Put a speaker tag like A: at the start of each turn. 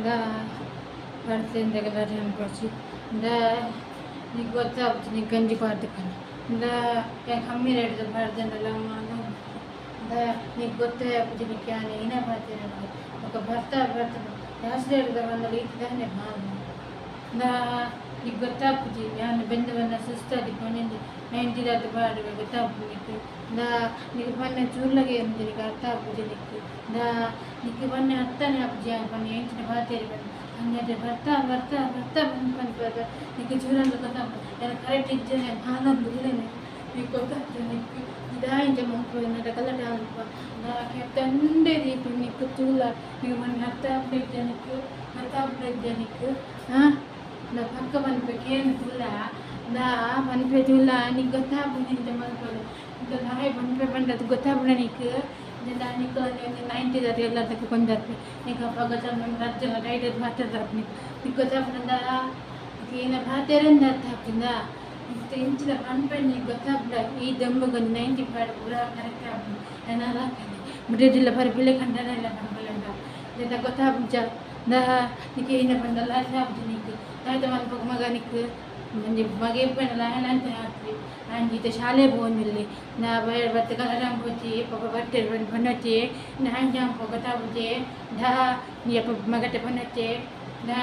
A: ದಾ ಬರ್ತೆಂದ ಗಲಾಟೆ ಮನ್ಪೊಡ್ಚಿ ದಾ ನಿಕ್ಕ್ ಗೊತ್ತಾಪುಜಿ ನಿಕ್ಕ್ ಗಂಜಿ ಪಾಡ್ದ್ ಪಂಡ ದಾ ಯಾನ್ ಕಮ್ಮಿ ರೇಟ್ ದ ಪಾಡ್ದಂಡಲ ದಾ ನಿಕ್ಕ್ ಗೊತ್ತೇ ಆಪುಜಿ ನಿಕ್ಕ್ ಯಾನ್ ಇನ ಪಾತೆರೊಡು ಬೊಕ ಬರ್ತಾ ಬರ್ತಾ ಜಾಸ್ತಿ ರೇಟ್ ದ ಪಂಡಲ ಇತ್ ದಾನೆ ಬಾರ್ನ ದಾ ನಿಕ್ಕ್ ಗೊತ್ತಾಪುಜಿ ಯಾನ್ ಬೆಂದ್ ಬನ್ನ ಸುಸ್ತಾದ್ ಒಂಜೊಂಜಿ ನೈಂಟಿ ದಾತ್ ಪಾಡುವೆ ಗೊತ್ತಾಪುಜಿ ನಿಕ್ಕ್ ದಾ ನಿಕ್ಕ್ ಪಂಡ ಚೂರ್ಲಗೆ ಇಜ್ಜಿ ನಿಕ್ಕ್ ಅರ್ಥ ಆಪುಜಿ ನಿಕ್ಕ್ ದಾ ನಿಕ್ಕ್ ಪಂಡ ಅರ್ಥನೆ ಆಪುಜಿ ಯಾನ್ ಪಂಡ ಎಂಚಿನ ಪಾತೆರೆ ಪಂದ್ ಅಂಚಾದ್ ಬರ್ತಾ ಬರ್ತಾ ಬರ್ತಾ ಪಂದ್ ಪನ್ಪದ ನಿಕ್ಕ್ ಚೂರಾಂಡಲ ಗೊತ್ತಾಪುಜಿ ಯಾನ್ ಕರೆಕ್ಟ್ ಇಜ್ಜನೆ ಮಾನೊಂದು ಉಲ್ಲೆನೆ ನಿಕ್ಕ್ ಗೊತ್ತಾಪುಜ ನಿಕ್ಕ್ ದಾಯೆ ಇಂಚ ಮನ್ಪುವೆ ಎನ್ನಡ ಗಲಾಟೆ ಮನ್ಪುವ ದಾ ಕೆತ್ತಂಡೆ ದೀಪುಂಡು ನಿಕ್ಕ್ ತೂಲ ನಿಕ್ಕ್ ಪಂಡ ಅರ್ಥ ಆಪುನ ಇಜ್ಜ ನಿಕ್ಕ್ ಅರ್ಥ ಆಪುನ ಇಜ್ಜ ನಿಕ್ಕ್ ಆ ನಾ ಪಕ್ಕ ಪನ್ಪೆ ಕೇನ್ ತೂಲ ದಾ ಪನ್ಪೆ ತೂಲ ನಿಕ್ಕ್ ಗೊತ್ತಾಪುಜಿ ಇಂಚ ಮನ್ಪುವೆ ಇಂಚ ದಾಯೆ ಪನ್ಪೆ ಪಂಡ ಅದು ಗೊತ್ತಾಪುನ ನಿಕ್ಕ್ ಇಂಚ ನಿಕ್ಕ್ ಒಂಜಿ ನೈಂಟಿ ದಾತ್ ಎಲ್ಲದಕ್ಕೂ ಕೊಂದರ್ಪೆ ನಿಕ್ಕ್ ಅಪಗ ರಡ್ಡ್ ಜನ ಟೈಟ್ ಪಾತೆರ್ದಾಪ್ ನಿಕ್ಕ್ ನಿಕ್ಕ್ ಗೊತ್ತಾಪುನ ದಾ ನಿಕ್ಕ್ ಏನ ಪಾತೆರಂದ್ ಅರ್ಥ ಆಪುಂಡಾ ಇತ್ತೆ ಇಂಚಿನ ಪನ್ಪೆ ನಿಕ್ಕ್ ಗೊತ್ತಾಪುಂಡ ಈ ದೊಂಬುಗ್ ಒಂಜಿ ನೈಂಟಿ ಪಾಡ್ ಪೂರ ಕರೆಕ್ಟ್ ಆಪುಂಡು ಎನಾಲ ಮುಟೆದಿಲ್ಲ ಬರಿ ಪಿಲೆ ಕಂಡನೆಲ್ಲ ಪನ್ಪುಲೆಂಡ ದಾದ ಗೊತ್ತಾಪುಜ ದಾ ನಿಕ್ಕ್ ಏನ ಪಂಡಲ ಅರ್ಥ ಆಪುಜಿ ನಿಕ್ಕ್ ದಾದ ಮನ್ಪುಗ ಮಗ ನಿಕ್ಕ್ ಒಂಜಿ ಮಗೆ ಇಪ್ಪುಂಡಲ ಆಯನ ಅಂಚನೆ ಆತ್ರಿ ಆಂಜಿ ಇತ್ತೆ ಶಾಲೆ ಪೋವೊಂದುಲ್ಲೆ ನಾ ಬತ್ತೆ ಗಲಾಟೆ ಮನ್ಪೊಡ್ಚಿ ಪೊಪ್ಪ ಬಟ್ಟೆರ್ ಪನೊಚ್ಚಿ ನಾ ಇಂಚ ಮನ್ಪುವ ಗೊತ್ತಾಪುಜಿ ದಾ ನೀ ಅಪ್ಪ ಮಗಟೆ ಪನೊಚ್ಚಿ ದಾ.